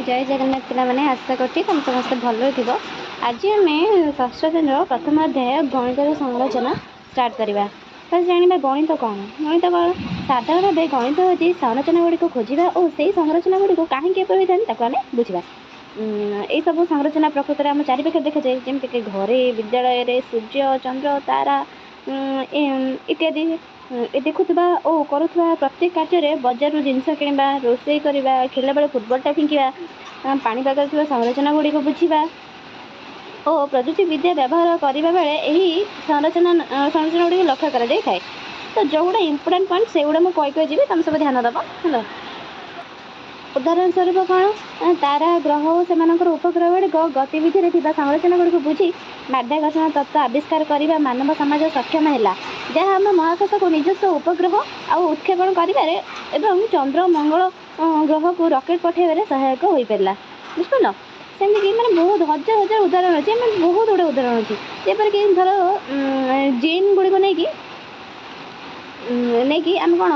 ଜୟ ଜଗନ୍ନାଥ ପିଲାମାନେ, ଆଶା କରୁଛି ତୁମେ ସମସ୍ତେ ଭଲରେ ଥିବ। ଆଜି ଆମେ ଷଷ୍ଠ ଶ୍ରେଣୀର ପ୍ରଥମ ଅଧ୍ୟାୟ ଗଣିତର ସଂରଚନା ଷ୍ଟାର୍ଟ କରିବା। ଫାର୍ଷ୍ଟ ଜାଣିବା ଗଣିତ କ'ଣ। ଗଣିତ କ'ଣ? ସାଧାରଣ ଭାବେ ଗଣିତ ହେଉଛି ସଂରଚନା ଗୁଡ଼ିକୁ ଖୋଜିବା ଓ ସେଇ ସଂରଚନା ଗୁଡ଼ିକୁ କାହିଁକି ଏପରି ହୋଇଥାନ୍ତି ତାକୁ ଆମେ ବୁଝିବା। ଏଇସବୁ ସଂରଚନା ପ୍ରକୃତରେ ଆମ ଚାରିପାଖରେ ଦେଖାଯାଏ, ଯେମିତିକି ଘରେ, ବିଦ୍ୟାଳୟରେ, ସୂର୍ଯ୍ୟ, ଚନ୍ଦ୍ର, ତାରା ଇତ୍ୟାଦି। ଦେଖୁଥିବା ଓ କରୁଥିବା ପ୍ରତ୍ୟେକ କାର୍ଯ୍ୟରେ, ବଜାରରୁ ଜିନିଷ କିଣିବା, ରୋଷେଇ କରିବା, ଖେଳିଲା ବେଳେ ଫୁଟବଲଟା ଫିଙ୍ଗିବା, ପାଣିପାଗରେ ଥିବା ସଂରଚନା ଗୁଡ଼ିକୁ ବୁଝିବା ଓ ପ୍ରଯୁକ୍ତି ବିଦ୍ୟା ବ୍ୟବହାର କରିବା ବେଳେ ଏହି ସଂରଚନା ଗୁଡ଼ିକୁ ଲକ୍ଷ୍ୟ କରାଯାଇଥାଏ। ତ ଯେଉଁଗୁଡ଼ା ଇମ୍ପୋର୍ଟାଣ୍ଟ ପଏଣ୍ଟ ସେଗୁଡ଼ା ମୁଁ କହି କହି ଯିବି, ତୁମେ ସବୁ ଧ୍ୟାନ ଦେବ ହେଲା। ଉଦାହରଣ ସ୍ୱରୂପ କ'ଣ? ତାରା, ଗ୍ରହ ଓ ସେମାନଙ୍କର ଉପଗ୍ରହ ଗୁଡ଼ିକ ଗତିବିଧିରେ ଥିବା ସଂରଚନା ଗୁଡ଼ିକୁ ବୁଝି ମାଧ୍ୟାକର୍ଷଣ ତତ୍ତ୍ୱ ଆବିଷ୍କାର କରିବା ମାନବ ସମାଜ ସକ୍ଷମ ହେଲା, ଯାହା ଆମ ମହାକାଶକୁ ନିଜସ୍ୱ ଉପଗ୍ରହ ଆଉ ଉତ୍କ୍ଷେପଣ କରିବାରେ ଏବଂ ଚନ୍ଦ୍ର ମଙ୍ଗଳ ଗ୍ରହକୁ ରକେଟ୍ ପଠାଇବାରେ ସହାୟକ ହୋଇପାରିଲା। ବୁଝିପାରିଲ? ସେମିତିକି ମାନେ ବହୁତ ହଜାର ହଜାର ଉଦାହରଣ ଅଛି, ମାନେ ବହୁତ ଗୁଡ଼ିଏ ଉଦାହରଣ ଅଛି। ଯେପରିକି ଧର ଜିନ୍ ଗୁଡ଼ିକୁ ନେଇକି ଆମେ କ'ଣ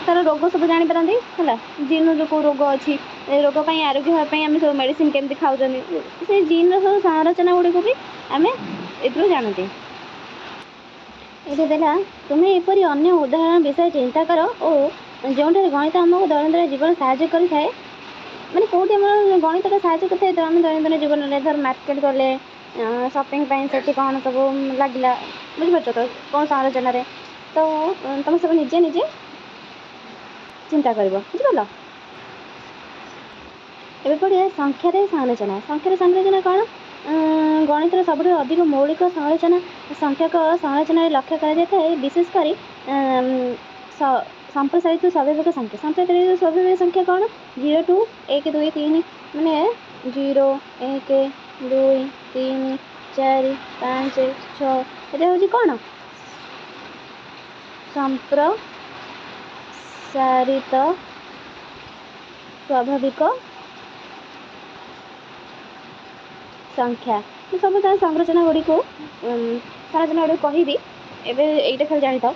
ତା'ର ରୋଗ ସବୁ ଜାଣିପାରନ୍ତି ହେଲା। ଜିନ୍ର ଯେଉଁ କେଉଁ ରୋଗ ଅଛି, ଏ ରୋଗ ପାଇଁ ଆରୋଗ୍ୟ ହେବା ପାଇଁ ଆମେ ସବୁ ମେଡ଼ିସିନ୍ କେମିତି ଖାଉଛନ୍ତି, ସେଇ ଜିନ୍ର ସବୁ ସଂରଚନା ଗୁଡ଼ିକୁ ବି ଆମେ ଏଥିରୁ ଜାଣନ୍ତି। ଏଠି ଦେଲା, ତୁମେ ଏପରି ଅନ୍ୟ ଉଦାହରଣ ବିଷୟରେ ଚିନ୍ତା କର ଓ ଯେଉଁଠାରେ ଗଣିତ ଆମକୁ ଦୈନନ୍ଦିନ ଜୀବନ ସାହାଯ୍ୟ କରିଥାଏ। ମାନେ କେଉଁଠି ଆମର ଗଣିତଟା ସାହାଯ୍ୟ କରିଥାଏ ତ ଆମେ ଦୈନନ୍ଦିନ ଜୀବନରେ ଧର ମାର୍କେଟ ଗଲେ ସପିଂ ପାଇଁ, ସେଠି କ'ଣ ସବୁ ଲାଗିଲା, ବୁଝିପାରୁଛ ତ, କ'ଣ ସଂରଚନାରେ। ତ ତୁମେ ସବୁ ନିଜେ ନିଜେ ଚିନ୍ତା କରିବ, ବୁଝିପାରିଲ? ଏବେ ପଢ଼ିବା ସଂଖ୍ୟାରେ ସଂରଚନା। ସଂଖ୍ୟାର ସଂରଚନା କ'ଣ? ଗଣିତର ସବୁଠାରୁ ଅଧିକ ମୌଳିକ ସଂରଚନା ସଂଖ୍ୟକ ସଂରଚନାରେ ଲକ୍ଷ୍ୟ କରାଯାଇଥାଏ, ବିଶେଷ କରି ସମ୍ପ୍ରସାରିତ ସ୍ୱାଭାବିକ ସଂଖ୍ୟା। ସମ୍ପ୍ରସାରିତ ସ୍ୱାଭାବିକ ସଂଖ୍ୟା କ'ଣ? 0 ଟୁ 1 2 3, ମାନେ 0 1 2 3 4 5 6, ଏଇଟା ହେଉଛି କ'ଣ? ସମ୍ପ୍ରସାରିତ ସ୍ୱାଭାବିକ ସଂଖ୍ୟା। ମୁଁ ସବୁ ତା ସଂରଚନା ଗୁଡ଼ିକୁ କହିବି, ଏବେ ଏଇଟା ଖାଲି ଜାଣିଥାଅ।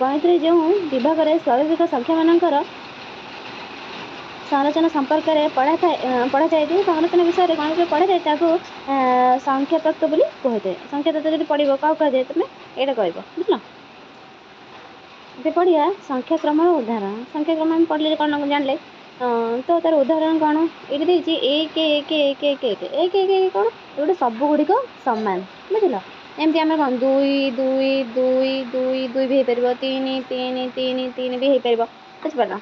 ଗଣିତରେ ଯେଉଁ ବିଭାଗରେ ସ୍ୱାଭାବିକ ସଂଖ୍ୟାମାନଙ୍କର ସଂରଚନା ସମ୍ପର୍କରେ ପଢ଼ାଥାଏ ପଢ଼ାଯାଏ, ଯେଉଁ ସଂରଚନା ବିଷୟରେ ଗଣିତରେ ପଢ଼ାଯାଏ ତାକୁ ସଂଖ୍ୟା ତତ୍ତ୍ୱ ବୋଲି କୁହାଯାଏ। ସଂଖ୍ୟା ତତ୍ତ୍ୱ ଯଦି ପଢ଼ିବ କାହାକୁ କୁହାଯାଏ, ତୁମେ ଏଇଟା କହିବ, ବୁଝିଲ? ଏବେ ପଢ଼ିବା ସଂଖ୍ୟାକ୍ରମର ଉଦାହରଣ। ସଂଖ୍ୟାକ୍ରମ ଆମେ ପଢ଼ିଲେ କ'ଣ ଜାଣିଲେ ତ ତା'ର ଉଦାହରଣ କ'ଣ ଏଇଠି ଦେଇଛି? 1 1 1 1 1 1 1 1 କ'ଣ? ଏଗୁଡ଼ା ସବୁ ଗୁଡ଼ିକ ସମାନ, ବୁଝିଲ? ଏମିତି ଆମେ କ'ଣ 2 2 2 2 2 ବି ହେଇପାରିବ, 3 3 3 3 ବି ହେଇପାରିବ, ବୁଝିପାରିଲ?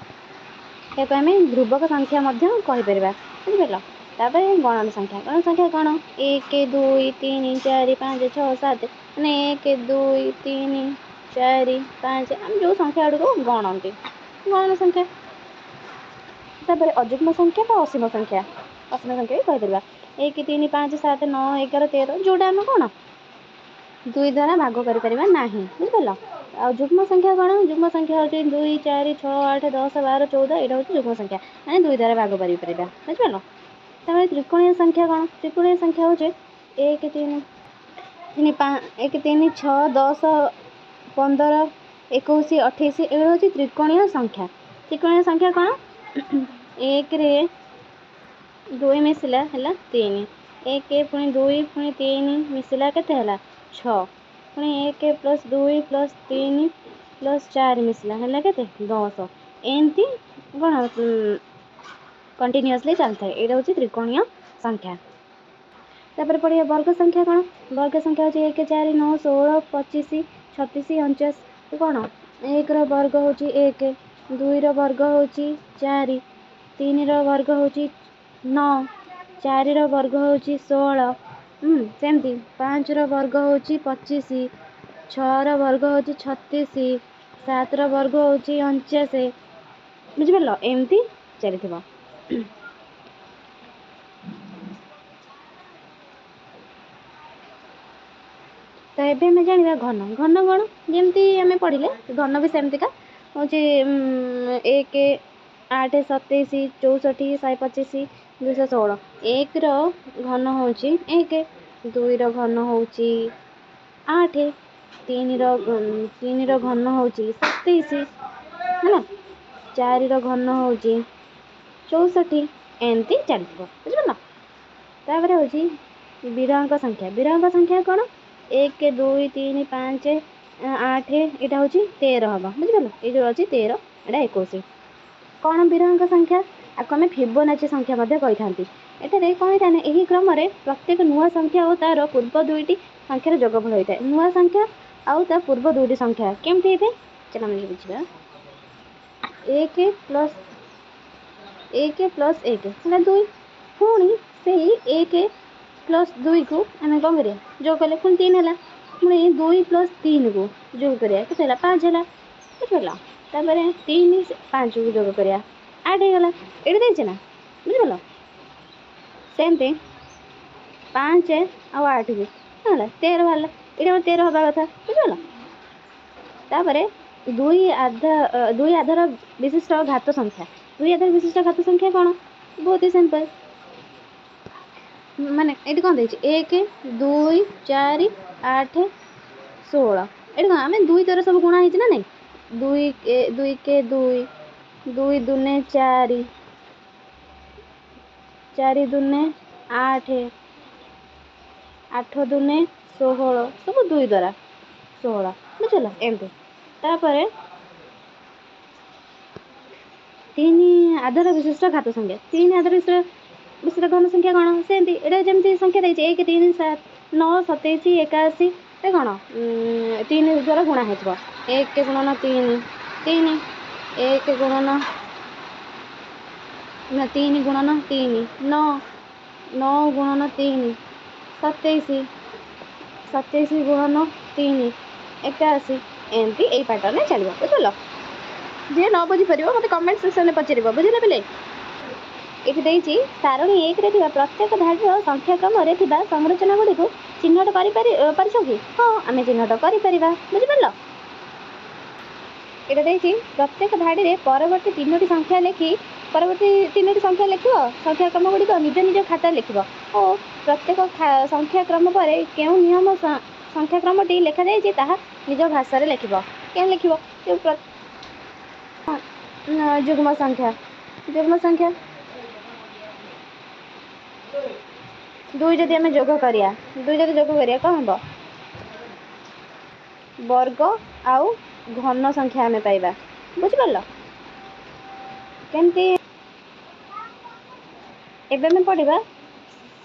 ଏହାକୁ ଆମେ ଧ୍ରୁବକ ସଂଖ୍ୟା ମଧ୍ୟ କହିପାରିବା, ବୁଝିପାରିଲ? ତାପରେ ଗଣନ ସଂଖ୍ୟା। ଗଣନ ସଂଖ୍ୟା କ'ଣ? 1 2 3 4 5 6 7, ମାନେ 1 2 3 4 5, ଆମେ ଯେଉଁ ସଂଖ୍ୟା ଗୁଡ଼ିକୁ ଗଣନ୍ତି ଗଣନ ସଂଖ୍ୟା। ତାପରେ ଅଯୁଗ୍ମ ସଂଖ୍ୟା ବା ଅସୀମ ସଂଖ୍ୟା, ଅସୀମ ସଂଖ୍ୟା ବି କହିପାରିବା। 1 3 5 7 9 11 13, ଯେଉଁଟା ଆମେ କ'ଣ 2 ଦ୍ୱାରା ଭାଗ କରିପାରିବା ନାହିଁ, ବୁଝିପାରିଲ? ଆଉ ଯୁଗ୍ମ ସଂଖ୍ୟା କ'ଣ? ଯୁଗ୍ମ ସଂଖ୍ୟା ହେଉଛି 2 4 6 8 10 12 14, ଏଇଟା ହେଉଛି ଯୁଗ୍ମ ସଂଖ୍ୟା, ମାନେ 2 ଦ୍ୱାରା ଭାଗ କରିପାରିବା, ବୁଝିପାରିଲ? ତାପରେ ତ୍ରିକୋଣୀୟ ସଂଖ୍ୟା କ'ଣ? ତ୍ରିକୋଣୀୟ ସଂଖ୍ୟା ହେଉଛି 1 3 3 5 1 3 6 10 15 21 28, ଏଗୁଡ଼ା ହେଉଛି ତ୍ରିକୋଣୀୟ ସଂଖ୍ୟା। ତ୍ରିକୋଣୀୟ ସଂଖ୍ୟା କ'ଣ? 1ରେ 2 ମିଶିଲା ହେଲା 3, 1 ପୁଣି 2 ପୁଣି 3 ମିଶିଲା କେତେ ହେଲା 6, ପୁଣି 1 ପ୍ଲସ୍ 2 ପ୍ଲସ୍ 3 ପ୍ଲସ୍ 4 ମିଶିଲା ହେଲା କେତେ 10। ଏମିତି କ'ଣ କଣ୍ଟିନ୍ୟୁଅସଲି ଚାଲିଥାଏ, ଏଇଟା ହେଉଛି ତ୍ରିକୋଣୀୟ ସଂଖ୍ୟା। ତାପରେ ପଢ଼ିବା ବର୍ଗ ସଂଖ୍ୟା କ'ଣ? ବର୍ଗ ସଂଖ୍ୟା ହେଉଛି 1 4 9 16 25 36 49। କ'ଣ? 1ର ବର୍ଗ ହେଉଛି 1, 2ର ବର୍ଗ ହେଉଛି 4, 3ର ବର୍ଗ ହେଉଛି 9, 4ର ବର୍ଗ ହେଉଛି 16, ସେମିତି 5ର ବର୍ଗ ହେଉଛି 25, 6ର ବର୍ଗ ହେଉଛି 36, 7ର ବର୍ଗ ହେଉଛି 49, ବୁଝିପାରିଲ? ଏମିତି ଚାଲିଥିବ। ତ ଏବେ ଆମେ ଜାଣିବା ଘନ। ଘନ କ'ଣ? ଯେମିତି ଆମେ ପଢ଼ିଲେ ଘନ ବି ସେମିତିକା ହେଉଛି 1 8 27 64 125 216। 1ର ଘନ ହେଉଛି 1, 2ର ଘନ ହେଉଛି 8, 3ର ଘନ ହେଉଛି 27 ହେଲା, 4ର ଘନ ହେଉଛି 64, ଏମିତି ଚାଲିଥିବ, ବୁଝିପାରିଲ? ତାପରେ ହେଉଛି ବିରହଙ୍କ ସଂଖ୍ୟା। ବିରହଙ୍କ ସଂଖ୍ୟା କ'ଣ? 1, 2, 3, 5, 8, ଏଇଟା ହେଉଛି 13 ହେବ, ବୁଝିପାରିଲ? ଏଇ ଯେଉଁ ଅଛି 13, ଏଇଟା 21। କ'ଣ ବିରହଙ୍କ ସଂଖ୍ୟା? ଆକୁ ଆମେ ଫିବୋନାଚି ସଂଖ୍ୟା ମଧ୍ୟ କହିଥାନ୍ତି। ଏଠାରେ କ'ଣ ହେଇଥାଏ ନା, ଏହି କ୍ରମରେ ପ୍ରତ୍ୟେକ ନୂଆ ସଂଖ୍ୟା ଓ ତା'ର ପୂର୍ବ ଦୁଇଟି ସଂଖ୍ୟାର ଯୋଗଫଳ ହୋଇଥାଏ। ନୂଆ ସଂଖ୍ୟା ଆଉ ତା ପୂର୍ବ ଦୁଇଟି ସଂଖ୍ୟା କେମିତି ହେଇଥାଏ, ଚାଲ ଆମେ ବୁଝିବା। 1 ପ୍ଲସ୍ 1 ପ୍ଲସ୍ 1 ହେଲା 2। ପୁଣି ସେଇ 1 ପ୍ଲସ୍ 2କୁ ଆମେ କ'ଣ କରିବା? ଯୋଗ କଲେ ପୁଣି 3 ହେଲା। ପୁଣି 2 ପ୍ଲସ୍ 3କୁ ଯୋଗ କରିବା, କେତେ ହେଲା? 5 ହେଲା, ବୁଝିପାରିଲ? ତାପରେ 3 5କୁ ଯୋଗ କରିବା, 8 ହେଇଗଲା। ଏଇଠି ଦେଇଛି ନା, ବୁଝିପାରିଲ? ସେମିତି 5 ଆଉ 8କୁ ହେଲା 13 ବାହାରିଲା। ଏଇଠି ଆମର 13 ହେବା କଥା, ବୁଝିପାରିଲ? ତାପରେ ଦୁଇ ଆଧାର ବିଶିଷ୍ଟ ଘାତ ସଂଖ୍ୟା। ଦୁଇ ଆଧାର ବିଶିଷ୍ଟ ଘାତ ସଂଖ୍ୟା କ'ଣ? ବହୁତ ହି ସିମ୍ପଲ୍। ମାନେ ଏଇଠି କ'ଣ ଦେଇଛି? 1, 2, 4, 8, 16। ଏଇଠି କ'ଣ ଆମେ 2 ଦ୍ୱାରା ସବୁ ଗୁଣା ହେଇଛି ନା ନାଇଁ? 2 2 କେ 2, 2 ଦୁନେ 4, 4 ଦୁନେ 8, 8 ଦୁନେ 16, ସବୁ 2 ଦ୍ୱାରା 16, ବୁଝିଲ? ଏମିତି। ତାପରେ ତିନି ଆଧାର ବିଶିଷ୍ଟ ଘାତ ସଂଖ୍ୟା। ତିନି ଆଧାର ବିଶିଷ୍ଟ ଘନ ସଂଖ୍ୟା କ'ଣ? ସେମିତି ଏଇଟା ଯେମିତି ସଂଖ୍ୟା ଦେଇଛି 1, 3, 7, 9, 27, 81, ଏ କ'ଣ 3 ଦ୍ୱାରା ଗୁଣା ହେଇଥିବ। 1 ଗୁଣନ 3 3, 1 ଗୁଣନ ନା 3 ଗୁଣନ 3 9, 9 ଗୁଣନ 3 27, 27 ଗୁଣନ 3 81। ଏମିତି ଏଇ ପାଟର୍ନରେ ଚାଲିବ, ବୁଝିପାରିଲ? ଯିଏ ନ ବୁଝିପାରିବ ମୋତେ କମେଣ୍ଟ ସେକ୍ସନରେ ପଚାରିବ, ବୁଝିଲ ପିଲେ? ଏଠି ଦେଇଛି ସାରଣୀ 1ରେ ଥିବା ପ୍ରତ୍ୟେକ ଧାଡ଼ିର ସଂଖ୍ୟାକ୍ରମରେ ଥିବା ସଂରଚନା ଗୁଡ଼ିକୁ ଚିହ୍ନଟ କରିପାରୁଛ କି? ହଁ, ଆମେ ଚିହ୍ନଟ କରିପାରିବା, ବୁଝିପାରିଲ? ଏଇଟା ଦେଇଛି ପ୍ରତ୍ୟେକ ଧାଡ଼ିରେ ପରବର୍ତ୍ତୀ ତିନୋଟି ସଂଖ୍ୟା ଲେଖି, ପରବର୍ତ୍ତୀ ତିନୋଟି ସଂଖ୍ୟା ଲେଖିବ। ସଂଖ୍ୟାକ୍ରମ ଗୁଡ଼ିକ ନିଜ ନିଜ ଖାତାରେ ଲେଖିବ ଓ ପ୍ରତ୍ୟେକ ସଂଖ୍ୟାକ୍ରମ ପରେ କେଉଁ ନିୟମ ସଂଖ୍ୟାକ୍ରମଟି ଲେଖାଯାଇଛି ତାହା ନିଜ ଭାଷାରେ ଲେଖିବ। କେଉଁ ଲେଖିବ? ଯେଉଁ ଯୁଗ୍ମ ସଂଖ୍ୟା, ଯୁଗ୍ମ ସଂଖ୍ୟା 2 ଯଦି ଆମେ ଯୋଗ କରିବା, 2 ଯଦି ଯୋଗ କରିବା କ'ଣ ହେବ? ବର୍ଗ ଆଉ ଘନ ସଂଖ୍ୟା ଆମେ ପାଇବା, ବୁଝିପାରିଲ? କେମିତି? ଏବେ ଆମେ ପଢ଼ିବା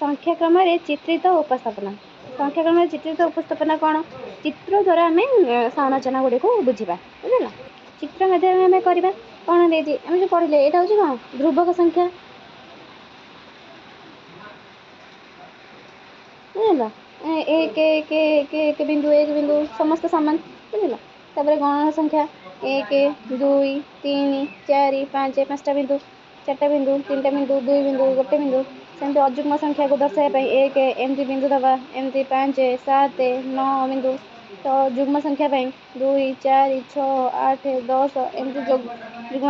ସଂଖ୍ୟାକ୍ରମରେ ଚିତ୍ରିତ ଉପସ୍ଥାପନା। ସଂଖ୍ୟାକ୍ରମରେ ଚିତ୍ରିତ ଉପସ୍ଥାପନା କ'ଣ? ଚିତ୍ର ଦ୍ୱାରା ଆମେ ସଂରଚନା ଗୁଡ଼ିକୁ ବୁଝିବା, ବୁଝିଲ? ଚିତ୍ର ମାଧ୍ୟମରେ ଆମେ କରିବା। କ'ଣ ଦେଇଛି? ଆମେ ଯେଉଁ ପଢ଼ିଲେ ଏଇଟା ହେଉଛି କ'ଣ? ଧ୍ରୁବକ ସଂଖ୍ୟା, ବୁଝିଲ? 1 1 1 1 ବିନ୍ଦୁ 1 ବିନ୍ଦୁ ସମସ୍ତେ ସମାନ, ବୁଝିଲ? ତାପରେ ଗଣନ ସଂଖ୍ୟା 1, 2, 3, 4, 5, 5ଟା ବିନ୍ଦୁ, 4ଟା ବିନ୍ଦୁ, 3ଟା ବିନ୍ଦୁ, 2 ବିନ୍ଦୁ, 1 ବିନ୍ଦୁ। ସେମିତି ଅଯୁଗ୍ମ ସଂଖ୍ୟାକୁ ଦର୍ଶାଇବା ପାଇଁ 1 ଏମିତି ବିନ୍ଦୁ ଦେବା, ଏମିତି 5, 7, 9 ବିନ୍ଦୁ। ତ ଯୁଗ୍ମ ସଂଖ୍ୟା ପାଇଁ 2, 4, 6, 8, 10 ଏମିତି ଯୁଗ୍ମ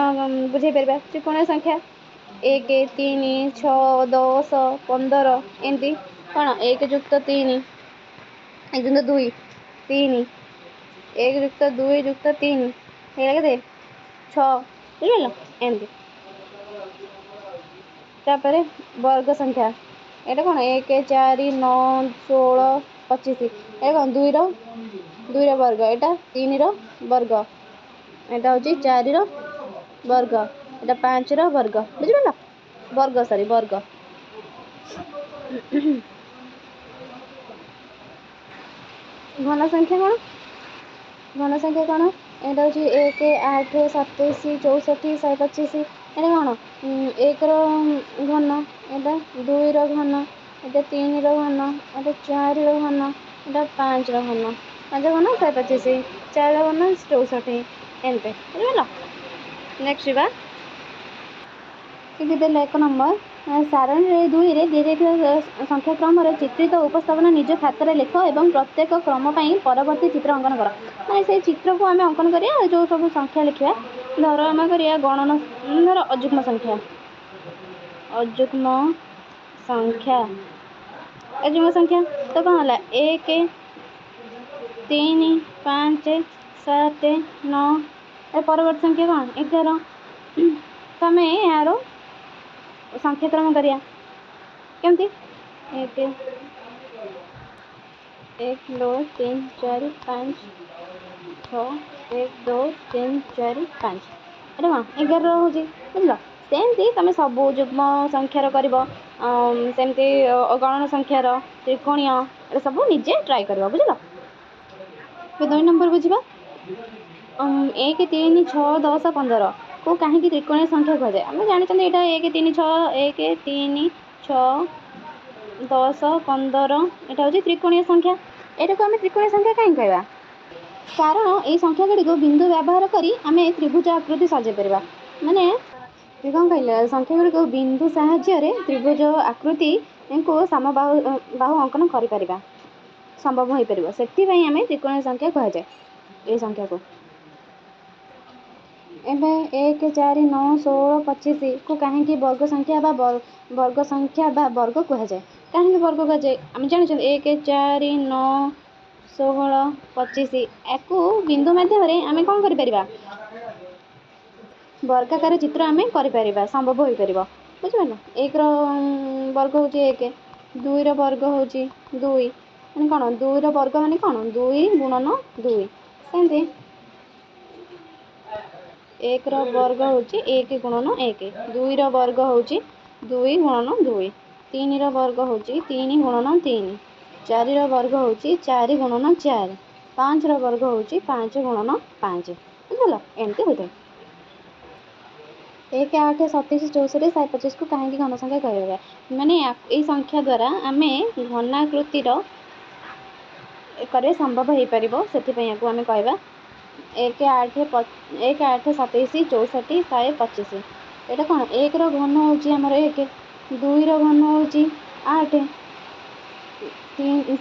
ବୁଝେଇ ପାରିବା। ତ୍ରିକୋଣ ସଂଖ୍ୟା 1, 3, 6, 10, 15 ଏମିତି କ'ଣ 1 ଯୁକ୍ତ 3, 1 ଯୁକ୍ତ 2 3, 1 ଯୁକ୍ତ 2 ଯୁକ୍ତ 3 ହେଇଗଲା କେତେ? 6, ବୁଝିପାରିଲ? ଏମିତି। ତାପରେ ବର୍ଗ ସଂଖ୍ୟା ଏଇଟା କ'ଣ? 1, 4, 9, 16, 25। ଏଇଟା କ'ଣ? 2ର ବର୍ଗ, ଏଇଟା 3ର ବର୍ଗ, ଏଇଟା ହେଉଛି 4ର ବର୍ଗ, ଏଇଟା 5ର ବର୍ଗ, ବୁଝିପାରିଲ? ବର୍ଗ ସରି ବର୍ଗ। ଘନ ସଂଖ୍ୟା କ'ଣ? ଘନ ସଂଖ୍ୟା କ'ଣ? ଏଇଟା ହେଉଛି 1, 8, 27, 64, 125। ଏଇଟା କ'ଣ? 1ର ଘନ, ଏଇଟା 2ର ଘନ, ଏଇଟା 3ର ଘନ, ଏଇଟା 4ର ଘନ, ଏଇଟା 5ର ଘନ। 5 ଘନ 125, 4ର ଘନ 64, ଏମିତି, ବୁଝିପାରିଲ? ନେକ୍ସଟ ଯିବା। ଏଠି ଦେଲେ 1 ନମ୍ବର ସାରଣୀରେ 2ରେ ଦିଆଯାଇଥିବା ସଂଖ୍ୟାକ୍ରମର ଚିତ୍ରିତ ଉପସ୍ଥାପନା ନିଜ ଖାତାରେ ଲେଖ ଏବଂ ପ୍ରତ୍ୟେକ କ୍ରମ ପାଇଁ ପରବର୍ତ୍ତୀ ଚିତ୍ର ଅଙ୍କନ କର। ମାନେ ସେଇ ଚିତ୍ରକୁ ଆମେ ଅଙ୍କନ କରିବା, ଯେଉଁ ସବୁ ସଂଖ୍ୟା ଲେଖିବା। ଧର ଆମେ କରିବା ଗଣନ, ଧର ଅଯୁଗ୍ମ ସଂଖ୍ୟା, ଅଯୁଗ୍ମ ସଂଖ୍ୟା, ଅଯୁଗ୍ମ ସଂଖ୍ୟା ତ କ'ଣ ହେଲା? 1, 3, 5, 7, 9। ଏ ପରବର୍ତ୍ତୀ ସଂଖ୍ୟା କ'ଣ? 11। ତ ଆମେ ଏହାର ସଂଖ୍ୟାକ୍ରମ କରିବା କେମିତି? 1, 1, 2, 3, 4, 5, 6, 1, 2, 3, 4, 5, ଏଇଟା କ'ଣ 11 ହେଉଛି, ବୁଝିଲ? ସେମିତି ତୁମେ ସବୁ ଯୁଗ୍ମ ସଂଖ୍ୟାର କରିବ, ସେମିତି ଗଣନ ସଂଖ୍ୟାର, ତ୍ରିକୋଣୀୟ, ଏଇଟା ସବୁ ନିଜେ ଟ୍ରାଏ କରିବ, ବୁଝିଲ? ଏବେ 2 ନମ୍ବର ବୁଝିବା। 1, 3, 6, 10, 15 କୁ କାହିଁକି ତ୍ରିକୋଣୀୟ ସଂଖ୍ୟା କୁହାଯାଏ? ଆମେ ଜାଣିଛନ୍ତି ଏଇଟା 1, 3, 6, 1, 3, 6, 10, 15, ଏଇଟା ହେଉଛି ତ୍ରିକୋଣୀୟ ସଂଖ୍ୟା। ଏଇଟାକୁ ଆମେ ତ୍ରିକୋଣୀୟ ସଂଖ୍ୟା କାହିଁକି କହିବା? କାରଣ ଏଇ ସଂଖ୍ୟା ଗୁଡ଼ିକୁ ବିନ୍ଦୁ ବ୍ୟବହାର କରି ଆମେ ତ୍ରିଭୁଜ ଆକୃତି ସଜାଇ ପାରିବା। ମାନେ କ'ଣ କହିଲେ? ସଂଖ୍ୟା ଗୁଡ଼ିକୁ ବିନ୍ଦୁ ସାହାଯ୍ୟରେ ତ୍ରିଭୁଜ ଆକୃତିକୁ ସମବାହୁ ବାହୁ ଅଙ୍କନ କରିପାରିବା ସମ୍ଭବ ହୋଇପାରିବ, ସେଥିପାଇଁ ଆମେ ତ୍ରିକୋଣୀୟ ସଂଖ୍ୟା କୁହାଯାଏ ଏଇ ସଂଖ୍ୟାକୁ। ଏବେ 1, 4, 9, 16, 25କୁ କାହିଁକି ବର୍ଗ ସଂଖ୍ୟା ବା ବର୍ଗ ସଂଖ୍ୟା ବା ବର୍ଗ କୁହାଯାଏ? କାହିଁକି ବର୍ଗ କୁହାଯାଏ? ଆମେ ଜାଣିଛନ୍ତି 1, 4, 9, 16, 25, ୟାକୁ ବିନ୍ଦୁ ମାଧ୍ୟମରେ ଆମେ କ'ଣ କରିପାରିବା? ବର୍ଗାକାର ଚିତ୍ର ଆମେ କରିପାରିବା, ସମ୍ଭବ ହୋଇପାରିବ, ବୁଝିପାରିଲ? 1ର ବର୍ଗ ହେଉଛି 1, 2ର ବର୍ଗ ହେଉଛି 2, ମାନେ କ'ଣ? 2ର ବର୍ଗ ମାନେ କ'ଣ? 2 ଗୁଣନ 2। ସେମିତି 1ର ବର୍ଗ ହେଉଛି 1 ଗୁଣନ 1, 2ର ବର୍ଗ ହେଉଛି 2 ଗୁଣନ 2, 3ର ବର୍ଗ ହେଉଛି 3 ଗୁଣନ 3, 4ର ବର୍ଗ ହେଉଛି 4 ଗୁଣନ 4, 5ର ବର୍ଗ ହେଉଛି 5 ଗୁଣନ 5, ବୁଝିଲ? ଏମିତି ହୋଇଥାଏ। 1, 8, 27, 64, 125କୁ କାହିଁକି ଘନ ସଂଖ୍ୟା କହିବା? ମାନେ ଏଇ ସଂଖ୍ୟା ଦ୍ୱାରା ଆମେ ଘନାକୃତିର କରିବା ସମ୍ଭବ ହେଇପାରିବ, ସେଥିପାଇଁ ୟାକୁ ଆମେ କହିବା। 1, 8, 1, 8, 27, 64, 125, ଏଇଟା କ'ଣ? 1ର ଘନ ହେଉଛି ଆମର 1, 2ର ଘନ ହେଉଛି 8,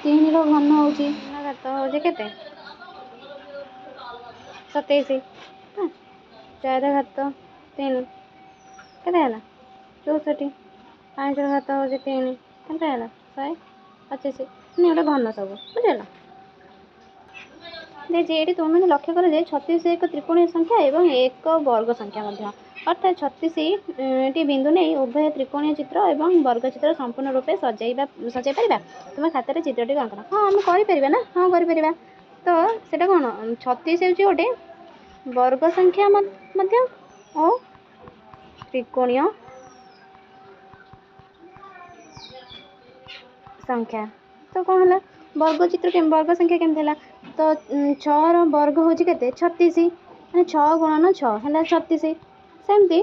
3ର ଘନ ହେଉଛି ଘାତ ହେଉଛି କେତେ? 27, 4 ଘାତ 3 କେତେ ହେଲା? 64, 5ର ଘାତ ହେଉଛି 3, କେତେ ହେଲା? 125। ମାନେ ଗୋଟେ ଘନ ସବୁ, ବୁଝିଲ? ଦେଇଛି ଏଇଠି। ତୁମେମାନେ ଲକ୍ଷ୍ୟ କର ଯେ 36 ଏକ ତ୍ରିକୋଣୀୟ ସଂଖ୍ୟା ଏବଂ ଏକ ବର୍ଗ ସଂଖ୍ୟା ମଧ୍ୟ। ଅର୍ଥାତ୍ 36ଟି ବିନ୍ଦୁ ନେଇ ଉଭୟ ତ୍ରିକୋଣୀୟ ଚିତ୍ର ଏବଂ ବର୍ଗ ଚିତ୍ର ସମ୍ପୂର୍ଣ୍ଣ ରୂପେ ସଜାଇ ପାରିବା। ତୁମେ ଖାତାରେ ଚିତ୍ରଟିକୁ ଅଙ୍କନ। ହଁ, ଆମେ କରିପାରିବା ନା? ହଁ, କରିପାରିବା। ତ ସେଇଟା କ'ଣ? 36 ହେଉଛି ଗୋଟେ ବର୍ଗ ସଂଖ୍ୟା ମଧ୍ୟ ଓ ତ୍ରିକୋଣୀୟ ସଂଖ୍ୟା। ତ କ'ଣ ହେଲା? ବର୍ଗ ଚିତ୍ର, ବର୍ଗ ସଂଖ୍ୟା କେମିତି ହେଲା? ତ 6ର ବର୍ଗ ହେଉଛି କେତେ? 36। ମାନେ 6 ଗୁଣନ 6 ହେଲା 36। ସେମିତି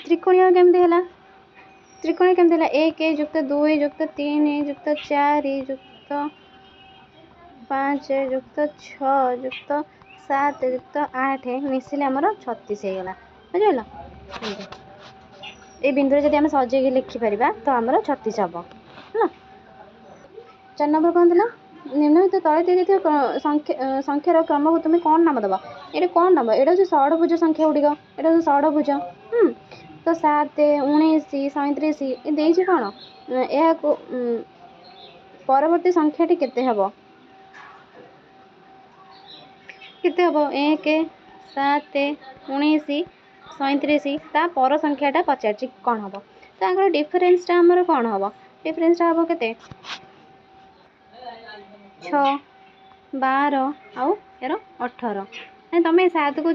ତ୍ରିକୋଣୀୟ କେମିତି ହେଲା? ତ୍ରିକୋଣୀୟ କେମିତି ହେଲା? 1 ଯୁକ୍ତ 2 ଯୁକ୍ତ 3 ଯୁକ୍ତ 4 ଯୁକ୍ତ 5 ଯୁକ୍ତ 6 ଯୁକ୍ତ 7 ଯୁକ୍ତ 8 ମିଶିଲେ ଆମର 36 ହେଇଗଲା, ବୁଝିପାରିଲ? ଏଇ ବିନ୍ଦୁରେ ଯଦି ଆମେ ସଜେଇକି ଲେଖିପାରିବା ତ ଆମର 36 ହେବ, ହେଲା? 4 ନମ୍ବର କ'ଣ ଥିଲା? ନିମ୍ନଲିଖିତ ତଳେ ଦିଆଯାଇଥିବା ସଂଖ୍ୟାର କ୍ରମକୁ ତୁମେ କ'ଣ ନାମ ଦେବ? ଏଇଟା କ'ଣ ନାମ? ଏଇଟା ହେଉଛି ଷଡ଼ଭୁଜ ସଂଖ୍ୟା ଗୁଡ଼ିକ, ଏଇଟା ହେଉଛି ଷଡ଼ଭୁଜ। ତ 7, 19, 37 ଏ ଦେଇଛି କ'ଣ? ଏହାକୁ ପରବର୍ତ୍ତୀ ସଂଖ୍ୟାଟି କେତେ ହେବ? କେତେ ହେବ? 1, 7, 19, 37, ତା ପର ସଂଖ୍ୟାଟା ପଚାରିଛି କ'ଣ ହେବ। ତ ତାଙ୍କର ଡିଫରେନ୍ସଟା ଆମର କ'ଣ ହେବ? ଡିଫରେନ୍ସଟା ହେବ କେତେ? 6, 12 ଆଉ ଏର 18। ତମେ 7କୁ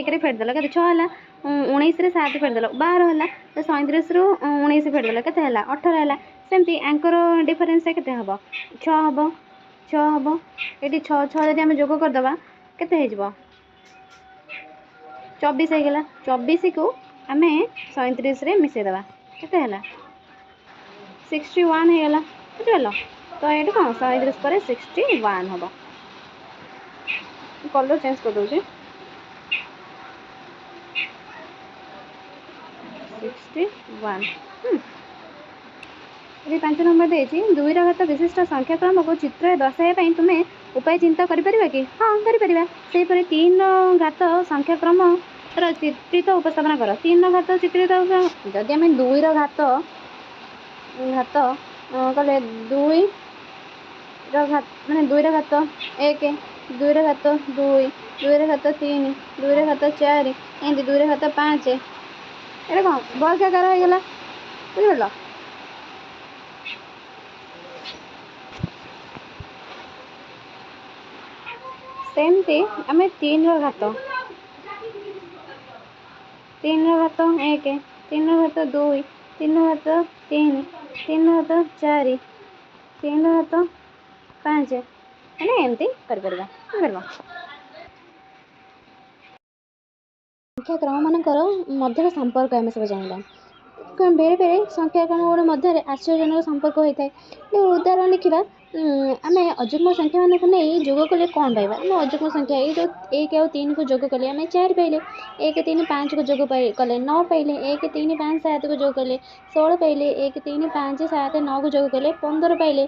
1ରେ ଫେରିଦେଲ, କେତେ? 6 ହେଲା। 19ରେ 7 ଫେରିଦେଲ, 12 ହେଲା। ତ 37ରୁ 19 ଫେରିଦେଲ, କେତେ ହେଲା? 18 ହେଲା। ସେମିତି ଆଙ୍କର ଡିଫରେନ୍ସଟା କେତେ ହେବ? 6 ହେବ, 6 ହେବ। ଏଠି 6 6 ଯଦି ଆମେ ଯୋଗ କରିଦେବା କେତେ ହେଇଯିବ? 24 ହେଇଗଲା। 24କୁ ଆମେ 37ରେ ମିଶାଇଦେବା, କେତେ ହେଲା? 61 ହେଇଗଲା, ବୁଝିପାରିଲ? ତ ଏଇଠି କ'ଣ 37 ପରେ 61 ହେବ। କଲର୍ ଚେଞ୍ଜ କରିଦେଉଛି। 61। ଏଠି 5 ନମ୍ବର ଦେଇଛି, 2ର ଘାତ ବିଶିଷ୍ଟ ସଂଖ୍ୟାକ୍ରମକୁ ଚିତ୍ରରେ ଦର୍ଶାଇବା ପାଇଁ ତୁମେ ଉପାୟ ଚିନ୍ତା କରିପାରିବା କି? ହଁ, କରିପାରିବା। ସେହିପରି 3ର ଘାତ ସଂଖ୍ୟାକ୍ରମର ଚିତ୍ରିତ ଉପସ୍ଥାପନା କର। 3ର ଘାତ ଚିତ୍ରିତ, ଯଦି ଆମେ 2ର ଘାତ କଲେ 2ର ଘାତ ମାନେ 2ର ଘାତ 1, ଦୁଇର ଘାତ 2, ଦୁଇର ଘାତ 3, ଦୁଇର ଘାତ 4, ଏମିତି ଦୁଇର ଘାତ 5। ଏଇଟା କ'ଣ ବର୍ଗାକାର ହେଇଗଲା, ବୁଝିପାରିଲ? ସେମିତି ଆମେ ତିନିର ଘାତ, ତିନିର ଘାତ 1, ତିନିର ଘାତ 2, ତିନିର ଘାତ 3, ତିନିର ଘାତ 4, ତିନିର ଘାତ 5, ମାନେ ଏମିତି କରିପାରିବା, ବୁଝିପାରିଲ? ସଂଖ୍ୟା କ୍ରମମାନଙ୍କର ମଧ୍ୟରେ ସମ୍ପର୍କ ଆମେ ସବୁ ଜାଣିବା। ବେଳେବେଳେ ସଂଖ୍ୟା କ୍ରମ ଗୁଡ଼ିକ ମଧ୍ୟରେ ଆଶ୍ଚର୍ଯ୍ୟଜନକ ସମ୍ପର୍କ ହୋଇଥାଏ। ଉଦାହରଣ ଦେଖିବା, ଆମେ ଅଯୁଗ୍ମ ସଂଖ୍ୟାମାନଙ୍କୁ ନେଇ ଯୋଗ କଲେ କ'ଣ ପାଇବା? ଆମେ ଅଯୁଗ୍ମ ସଂଖ୍ୟା ଏଇ ଯେଉଁ 1 ଆଉ 3କୁ ଯୋଗ କଲେ ଆମେ 4 ପାଇଲେ, 1 3 5କୁ ଯୋଗ କଲେ 9 ପାଇଲେ, 1 3 5 7କୁ ଯୋଗ କଲେ 16 ପାଇଲେ, 1 3 5 7 9କୁ ଯୋଗ କଲେ 15 ପାଇଲେ,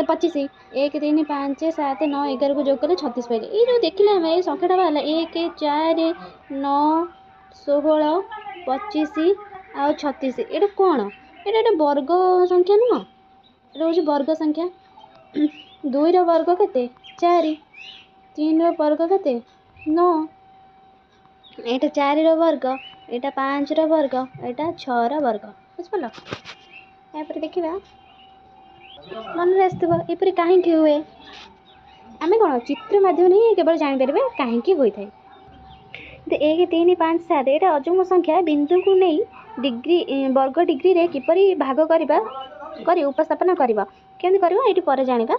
25, 1 3 5 7 9 11କୁ ଯୋଗ କଲେ 36 ପାଇଲେ। ଏଇ ଯେଉଁ ଦେଖିଲେ ଆମେ ଏଇ ସଂଖ୍ୟାଟା ବାହାରିଲା 1 4 9 16 25 ଆଉ 36। ଏଇଟା କ'ଣ? ଏଇଟା ଗୋଟେ ବର୍ଗ ସଂଖ୍ୟା ନୁହଁ? ଏଇଟା ହେଉଛି ବର୍ଗ ସଂଖ୍ୟା। 2ର ବର୍ଗ କେତେ? 4। 3ର ବର୍ଗ କେତେ? 9। ଏଇଟା 4ର ବର୍ଗ, ଏଇଟା 5ର ବର୍ଗ, ଏଇଟା 6ର ବର୍ଗ, ବୁଝିପାରିଲ? ତାପରେ ଦେଖିବା, ମନରେ ଆସିଥିବ ଏପରି କାହିଁକି ହୁଏ? ଆମେ କ'ଣ ଚିତ୍ର ମାଧ୍ୟମରେ ହିଁ କେବଳ ଜାଣିପାରିବେ କାହିଁକି ହୋଇଥାଏ। 1 3 5 7 ଏଇଟା ଅଯୁଗ୍ମ ସଂଖ୍ୟା ବିନ୍ଦୁକୁ ନେଇ ଡିଗ୍ରୀ ବର୍ଗ ଡିଗ୍ରୀରେ କିପରି ଭାଗ କରିବା କରି ଉପସ୍ଥାପନା କରିବ, କେମିତି କରିବ ଏଇଠି ପରେ ଜାଣିବା।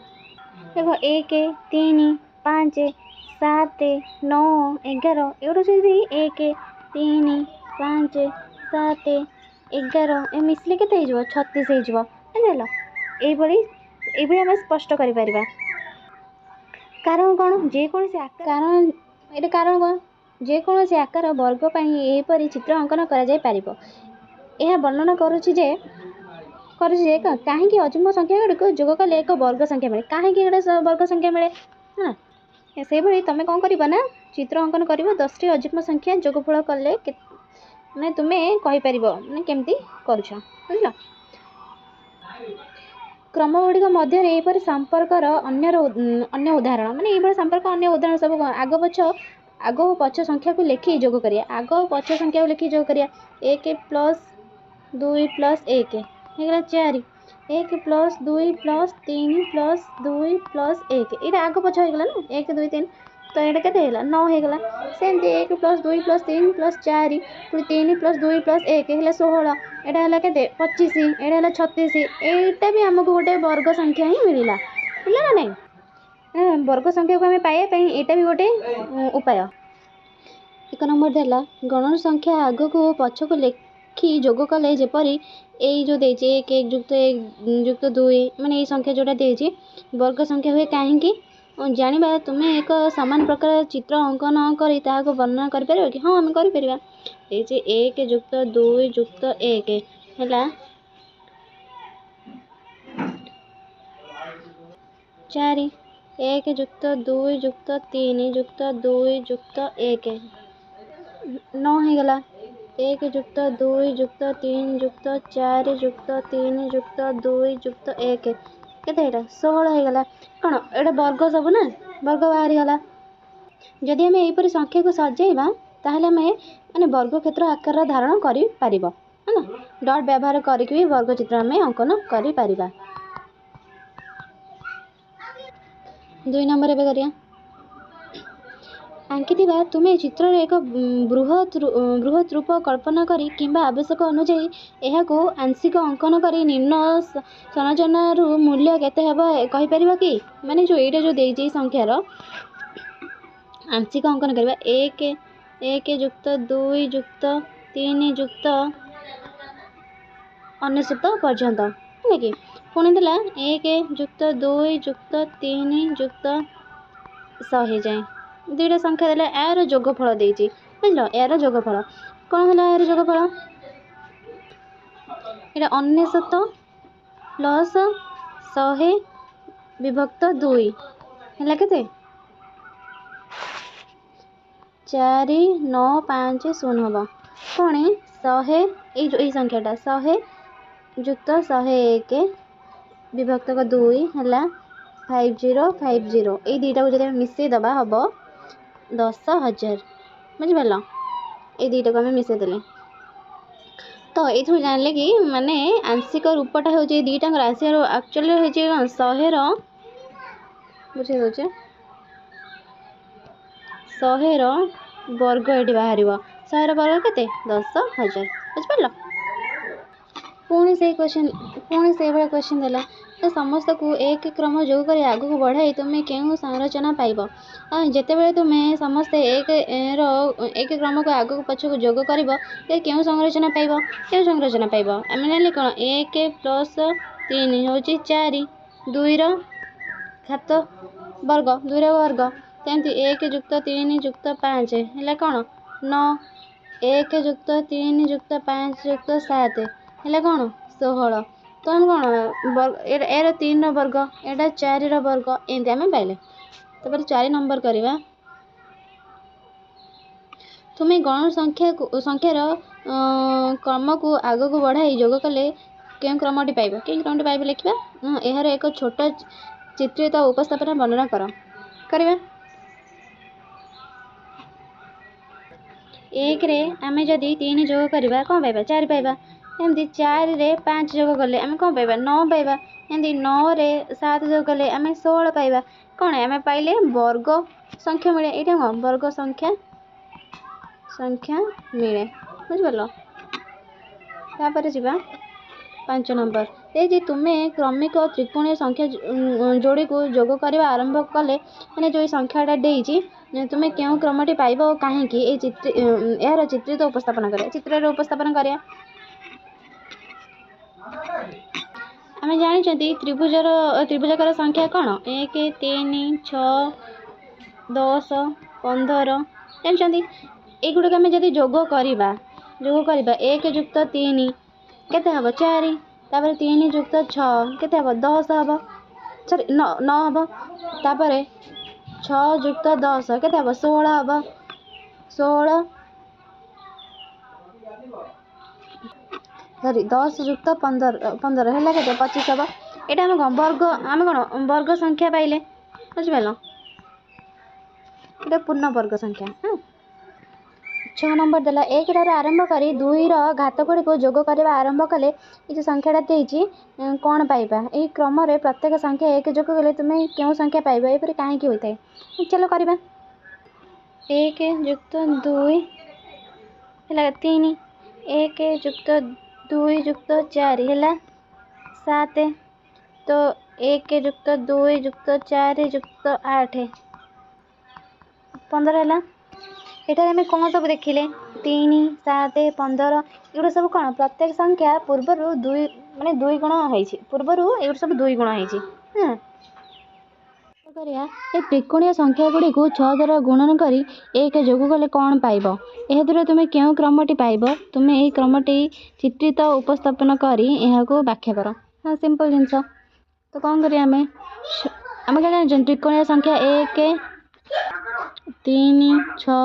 ଦେଖ 1 3 5 7 9 11, ଏଗୁଡ଼ା ଯଦି 1 3 5 7 11 ଏ ମିଶିଲେ କେତେ ହେଇଯିବ? 36 ହେଇଯିବ, ବୁଝିପାରିଲ? ଏଇଭଳି ଆମେ ସ୍ପଷ୍ଟ କରିପାରିବା। କାରଣ କ'ଣ? ଯେକୌଣସି କାରଣ ଏଇଟା କାରଣ କ'ଣ? ଯେକୌଣସି ଆକାର ବର୍ଗ ପାଇଁ ଏହିପରି ଚିତ୍ର ଅଙ୍କନ କରାଯାଇପାରିବ। ଏହା ବର୍ଣ୍ଣନା କରୁଛି ଯେ କାହିଁକି ଅଯୁଗ୍ମ ସଂଖ୍ୟା ଗୁଡ଼ିକୁ ଯୋଗ କଲେ ଏକ ବର୍ଗ ସଂଖ୍ୟା ମିଳେ, କାହିଁକି ଗୋଟେ ବର୍ଗ ସଂଖ୍ୟା ମିଳେ। ହଁ, ସେଇଭଳି ତୁମେ କ'ଣ କରିବ ନା ଚିତ୍ର ଅଙ୍କନ କରିବ 10ଟି ଅଯୁଗ୍ମ ସଂଖ୍ୟା ଯୋଗଫଳ କଲେ ମାନେ ତୁମେ କହିପାରିବ ମାନେ କେମିତି କରୁଛ, ବୁଝିଲ? କ୍ରମ ଗୁଡ଼ିକ ମଧ୍ୟରେ ଏହିପରି ସମ୍ପର୍କର ଅନ୍ୟ ଉଦାହରଣ, ମାନେ ଏଇଭଳି ସମ୍ପର୍କ ଅନ୍ୟ ଉଦାହରଣ ସବୁ ଆଗ ଓ ପଛ ସଂଖ୍ୟାକୁ ଲେଖି ଯୋଗ କରିବା। ଆଗ ଓ ପଛ ସଂଖ୍ୟାକୁ ଲେଖି ଯୋଗ କରିବା। 1 ପ୍ଲସ୍ 2 ପ୍ଲସ୍ 1 ହେଇଗଲା 4, 1 ପ୍ଲସ୍ 2 ପ୍ଲସ୍ 3 ପ୍ଲସ୍ 2 ପ୍ଲସ୍ 1, ଏଇଟା ଆଗ ପଛ ହେଇଗଲା ନା, 1 2 3, ତ ଏଇଟା କେତେ ହେଇଗଲା? 9 ହେଇଗଲା। ସେମିତି 1 ପ୍ଲସ୍ 2 ପ୍ଲସ୍ 3 ପ୍ଲସ୍ 4 ପୁଣି 3 ପ୍ଲସ୍ 2 ପ୍ଲସ୍ 1 ହେଲା 16, ଏଇଟା ହେଲା କେତେ? 25, ଏଇଟା ହେଲା 36। ଏଇଟା ବି ଆମକୁ ଗୋଟେ ବର୍ଗ ସଂଖ୍ୟା ହିଁ ମିଳିଲା, ମିଳିଲା ନା ନାଇଁ? ବର୍ଗ ସଂଖ୍ୟାକୁ ଆମେ ପାଇବା ପାଇଁ ଏଇଟା ବି ଗୋଟେ ଉପାୟ। 1 ନମ୍ବର ଦେଲା ଗଣନ ସଂଖ୍ୟା ଆଗକୁ ଓ ପଛକୁ ଲେଖି ଯୋଗ କଲେ ଯେପରି ଏଇ ଯେଉଁ ଦେଇଛି 1 1 ଯୁକ୍ତ 1 ଯୁକ୍ତ 2, ମାନେ ଏଇ ସଂଖ୍ୟା ଯେଉଁଟା ଦେଇଛି ବର୍ଗ ସଂଖ୍ୟା ହୁଏ କାହିଁକି ଜାଣିବା। ତୁମେ ଏକ ସମାନ ପ୍ରକାର ଚିତ୍ର ଅଙ୍କନ କରି ତାହାକୁ ବର୍ଣ୍ଣନା କରିପାରିବ କି? ହଁ, ଆମେ କରିପାରିବା। ଦେଇଛି 1 ଯୁକ୍ତ 2 ଯୁକ୍ତ 1 ହେଲା 4, 1 ଯୁକ୍ତ 2 ଯୁକ୍ତ 3 ଯୁକ୍ତ 2 ଯୁକ୍ତ 1 9 ହେଇଗଲା। 1 ଯୁକ୍ତ 2 ଯୁକ୍ତ 3 ଯୁକ୍ତ 4 ଯୁକ୍ତ 3 ଯୁକ୍ତ 2 ଯୁକ୍ତ 1 କେତେ ହେଇଗଲା? 16 ହେଇଗଲା। କ'ଣ ଏଇଟା ବର୍ଗ ସବୁ ନା, ବର୍ଗ ବାହାରିଗଲା। ଯଦି ଆମେ ଏହିପରି ସଂଖ୍ୟାକୁ ସଜେଇବା ତାହେଲେ ଆମେ ମାନେ ବର୍ଗକ୍ଷେତ୍ର ଆକାରର ଧାରଣ କରିପାରିବ, ହେଲା? ଡଟ୍ ବ୍ୟବହାର କରିକି ବି ବର୍ଗ ଚିତ୍ର ଆମେ ଅଙ୍କନ କରିପାରିବା। 2 ନମ୍ବର ଏବେ କରିବା। ଆଙ୍କିଥିବା ତୁମେ ଚିତ୍ରରେ ଏକ ବୃହତ୍ ରୂପ କଳ୍ପନା କରି କିମ୍ବା ଆବଶ୍ୟକ ଅନୁଯାୟୀ ଏହାକୁ ଆଂଶିକ ଅଙ୍କନ କରି ନିମ୍ନ ସଂରଚନାରୁ ମୂଲ୍ୟ କେତେ ହେବ କହିପାରିବ କି? ମାନେ ଯେଉଁ ଏଇଟା ଯେଉଁ ଦେଇଛି ସଂଖ୍ୟାର ଆଂଶିକ ଅଙ୍କନ କରିବା। 1 1 ଯୁକ୍ତ 2 ଯୁକ୍ତ 3 ଯୁକ୍ତ 99 ପର୍ଯ୍ୟନ୍ତ, ହେଲା କି? ପୁଣି ଦେଲା 1 ଯୁକ୍ତ 2 ଯୁକ୍ତ 3 ଯୁକ୍ତ 100 ଯାଏଁ। ଦୁଇଟା ସଂଖ୍ୟା ଦେଲା, ଏହାର ଯୋଗଫଳ ଦେଇଛି, ବୁଝିଲ? ଏହାର ଯୋଗଫଳ କ'ଣ ହେଲା? ଏହାର ଯୋଗଫଳ ଏଇଟା 99 ପ୍ଲସ୍ 100 ବିଭକ୍ତ 2 ହେଲା କେତେ? 4 9 5 0 ହେବ। ପୁଣି 100, ଏଇ ଯେଉଁ ଏଇ ସଂଖ୍ୟାଟା 100 ଯୁକ୍ତ 101 ବିଭକ୍ତକ 2 ହେଲା 5050 ଏଇ ଦୁଇଟାକୁ ଯଦି ଆମେ ମିଶାଇ ଦେବା ହେବ 10,000। ବୁଝିପାରିଲ? ଏଇ ଦୁଇଟାକୁ ଆମେ ମିଶାଇ ଦେଲେ ତ ଏଇଥିରୁ ଜାଣିଲେ କି ମାନେ ଆଂଶିକ ରୂପଟା ହେଉଛି ଏଇ ଦୁଇଟାଙ୍କର ଆଂଶିକ ଆକ୍ଚୁଆଲି ହେଉଛି କ'ଣ 100ର, ବୁଝେଇ ଦେଉଛି, 100ର ବର୍ଗ ଏଠି ବାହାରିବ। 100ର ବର୍ଗ କେତେ? 10,000। ବୁଝିପାରିଲ? ପୁଣି ସେଇ କ୍ୱେଶ୍ଚନ୍, ପୁଣି ସେଇଭଳିଆ କ୍ୱେଶ୍ଚନ୍ ଦେଲା ତ ସମସ୍ତକୁ ଏକ କ୍ରମ ଯୋଗ କରି ଆଗକୁ ବଢ଼ାଇ ତୁମେ କେଉଁ ସଂରଚନା ପାଇବ? ଯେତେବେଳେ ତୁମେ ସମସ୍ତେ ଏକର ଏକ କ୍ରମକୁ ଆଗକୁ ପଛକୁ ଯୋଗ କରିବ, କେଉଁ ସଂରଚନା ପାଇବ? କେଉଁ ସଂରଚନା ପାଇବ? ଆମେ ଜାଣିଲେ କ'ଣ 1 ପ୍ଲସ୍ 3 ହେଉଛି 4, 2ର ଘାତ ବର୍ଗ, 2ର ବର୍ଗ। ସେମିତି 1 ଯୁକ୍ତ 3 ଯୁକ୍ତ 5 ହେଲା କ'ଣ 9, 1 ଯୁକ୍ତ 3 ଯୁକ୍ତ 5 ଯୁକ୍ତ 7 ହେଲା କ'ଣ 16। ତ ଆମେ କ'ଣ ଏର 3ର ବର୍ଗ, ଏଇଟା 4ର ବର୍ଗ, ଏମିତି ଆମେ ପାଇଲେ। ତାପରେ 4 ନମ୍ବର କରିବା। ତୁମେ ଗଣ ସଂଖ୍ୟାକୁ ସଂଖ୍ୟାର କ୍ରମକୁ ଆଗକୁ ବଢ଼ାଇ ଯୋଗ କଲେ କେଉଁ କ୍ରମଟି ପାଇବ? କେଉଁ କ୍ରମଟି ପାଇବ ଲେଖିବା। ଏହାର ଏକ ଛୋଟ ଚିତ୍ରିତ ଉପସ୍ଥାପନା ବର୍ଣ୍ଣନା କର। କରିବା। 1ରେ ଆମେ ଯଦି 3 ଯୋଗ କରିବା କ'ଣ ପାଇବା? 4 ପାଇବା। ଏମିତି 4ରେ 5 ଯୋଗ କଲେ ଆମେ କ'ଣ ପାଇବା? 9 ପାଇବା। ଏମିତି 9ରେ 7 ଯୋଗ କଲେ ଆମେ 16 ପାଇବା। କ'ଣ ଆମେ ପାଇଲେ? ବର୍ଗ ସଂଖ୍ୟା ମିଳେ। ଏଇଟା କ'ଣ ବର୍ଗ ସଂଖ୍ୟା ମିଳେ। ବୁଝିପାରିଲ? ତାପରେ ଯିବା 5 ନମ୍ବର। ଦେଇଛି ତୁମେ କ୍ରମିକ ତ୍ରିକୋଣୀୟ ସଂଖ୍ୟା ଯୋଡ଼ିକୁ ଯୋଗ କରିବା ଆରମ୍ଭ କଲେ, ମାନେ ଯେଉଁ ସଂଖ୍ୟାଟା ଦେଇଛି ତୁମେ କେଉଁ କ୍ରମଟି ପାଇବ ଓ କାହିଁକି? ଏଇ ଚିତ୍ର ଏହାର ଚିତ୍ରିତ ଉପସ୍ଥାପନା କରିବା। ଚିତ୍ରରେ ଉପସ୍ଥାପନା କରିବା। ଆମେ ଜାଣିଛନ୍ତି ତ୍ରିଭୁଜର ତ୍ରିଭୁଜାକାର ସଂଖ୍ୟା କ'ଣ? 1 3 6 10 15 ଜାଣିଛନ୍ତି। ଏଇଗୁଡ଼ିକ ଆମେ ଯଦି ଯୋଗ କରିବା, 1 ଯୁକ୍ତ 3 କେତେ ହେବ? 4। ତାପରେ 3 ଯୁକ୍ତ 6 କେତେ ହେବ? 10 ହେବ, ସରି 9 ହେବ। ତାପରେ 6 ଯୁକ୍ତ 10 କେତେ ହେବ? 16 ହେବ। 16 ସରି 10 ଯୁକ୍ତ 15 ହେଲା କେତେ? 25 ହେବ। ଏଇଟା ଆମେ କ'ଣ ବର୍ଗ, ଆମେ କ'ଣ ବର୍ଗ ସଂଖ୍ୟା ପାଇଲେ। ବୁଝିପାରିଲ? ଏଇଟା ପୂର୍ଣ୍ଣ ବର୍ଗ ସଂଖ୍ୟା। ହଁ। 6 ନମ୍ବର ଦେଲା 1 ଠାରୁ ଆରମ୍ଭ କରି 2ର ଘାତ ଗୁଡ଼ିକୁ ଯୋଗ କରିବା ଆରମ୍ଭ କଲେ ଏ ଯେଉଁ ସଂଖ୍ୟାଟା ଦେଇଛି କ'ଣ ପାଇବା? ଏହି କ୍ରମରେ ପ୍ରତ୍ୟେକ ସଂଖ୍ୟା 1 ଯୋଗ କଲେ ତୁମେ କେଉଁ ସଂଖ୍ୟା ପାଇବ? ଏପରି କାହିଁକି ହୋଇଥାଏ? ଚାଲ କରିବା। 1 ଯୁକ୍ତ 2 ହେଲା 3, 1 ଯୁକ୍ତ 2 ଯୁକ୍ତ 4 ହେଲା 7, ତ 1 ଯୁକ୍ତ 2 ଯୁକ୍ତ 4 ଯୁକ୍ତ 8 15 ହେଲା। ଏଠାରେ ଆମେ କ'ଣ ସବୁ ଦେଖିଲେ? 3 7 15 ଏଗୁଡ଼ା ସବୁ କ'ଣ ପ୍ରତ୍ୟେକ ସଂଖ୍ୟା ପୂର୍ବରୁ 2 ମାନେ 2 ଗୁଣ ହେଇଛି, ପୂର୍ବରୁ ଏଗୁଡ଼ା ସବୁ 2 ଗୁଣ ହେଇଛି। ହଁ କରିବା। ଏ ତ୍ରିକୋଣୀୟ ସଂଖ୍ୟା ଗୁଡ଼ିକୁ 6 ଦ୍ୱାରା ଗୁଣନ କରି 1 ଯୋଗ କଲେ କ'ଣ ପାଇବ? ଏହାଦ୍ୱାରା ତୁମେ କେଉଁ କ୍ରମଟି ପାଇବ? ତୁମେ ଏହି କ୍ରମଟି ଚିତ୍ରିତ ଉପସ୍ଥାପନ କରି ଏହାକୁ ବ୍ୟାଖ୍ୟା କର। ହଁ, ସିମ୍ପଲ୍ ଜିନିଷ। ତ କ'ଣ କରିବା ଆମେ? ଆମେ କ'ଣ ଜାଣିଛନ୍ତି? ତ୍ରିକୋଣୀୟ ସଂଖ୍ୟା 1 3 6